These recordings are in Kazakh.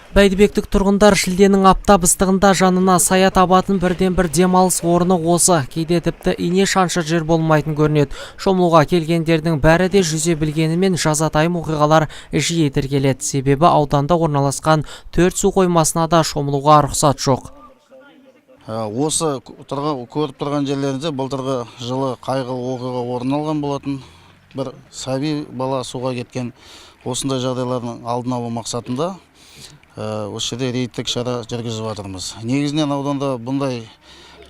Бәйдібектік тұрғындар шілденің аптап ыстығында жанына сая табатын бірден бір демалыс орны осы. Кейде тіпті ине шаншыр жер болмайтын көрінеді. Шомылуға келгендердің бәрі де жүзе білгенімен, жазатайым оқиғалар жиі тіркеледі. Себебі ауданда орналасқан төрт су қоймасына да шомылуға рұқсат жоқ. Осы көріп тұрған жерлеріңізде былтырғы жылы қайғылы оқиға орын алған болатын. Бір сәби бала суға кеткен. Осындай жағдайлардың алдын алу мақсатында осы жерде рейдтік шара жүргізіп жатырмыз. Негізінен ауданда бұндай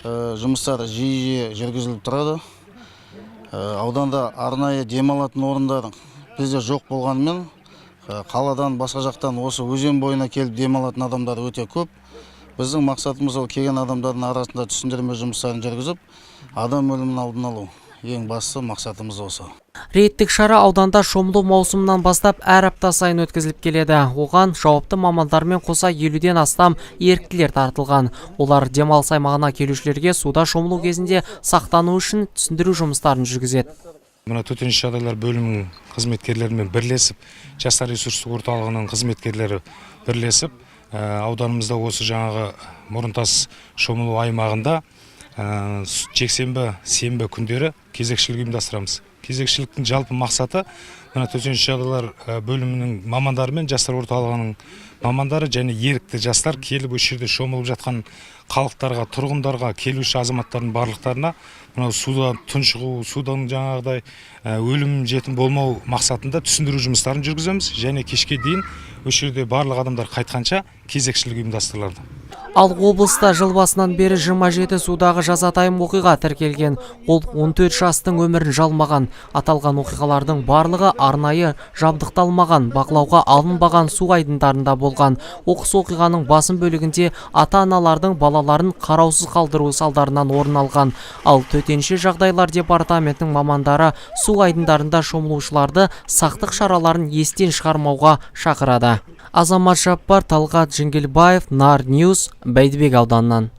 жұмыстар жиі жиі жүргізіліп тұрады. Ауданда арнайы демалатын орындар бізде жоқ болғанымен, қаладан, басқа жақтан осы өзен бойына келіп демалатын адамдар өте көп. Біздің мақсатымыз — ол келген адамдардың арасында түсіндірме жұмыстарын жүргізіп, адам өлімінің алдын алу. Ең басты мақсатымыз осы. Рейдтік шара ауданда шомылу маусымынан бастап әр апта сайын өткізіліп келеді. Оған жауапты мамандармен қоса 50-ден астам еріктілер тартылған. Олар демалыс аймағына келушілерге суда шомылу кезінде сақтану үшін түсіндіру жұмыстарын жүргізеді. Мына төтенше жағдайлар бөлімінің қызметкерлерімен бірлесіп, жастар ресурстық орталығының қызметкерлері бірлесіп, ауданымызда осы жаңағы Мұрынтас шомылу аймағында жексенбі, сенбі күндері кезекшілік ұйымдастырамыз. Кезекшіліктің жалпы мақсаты — мына төтенше жағдайлар бөлімінің мамандары мен жастар орталығының мамандары және ерікті жастар келіп, осы жерде шомылып жатқан халықтарға, тұрғындарға, келуші азаматтардың барлықтарына мынау суда тұншығу, судан жаңағыдай өлім жетім болмау мақсатында түсіндіру жұмыстарын жүргіземіз және кешке дейін осы жерде барлық адамдар қайтқанша кезекшілік ұйымдастырылады. Ал облыста жыл басынан бері 27 судағы жазатайым оқиға тіркелген. Ол 14 жастың өмірін жалмаған. Аталған оқиғалардың барлығы арнайы жабдықталмаған, бақылауға алынбаған су айдындарында болған. Оқыс оқиғаның басым бөлігінде ата-аналардың балаларын қараусыз қалдыруы салдарынан орын алған. Ал төтенше жағдайлар департаментінің мамандары су айдындарында шомылушыларды сақтық шараларын естен шығармауға шақырады. Азамат Жаппар, Талғат Жеңгелбаев, Нар Ньюс, Бәйдібек ауданынан.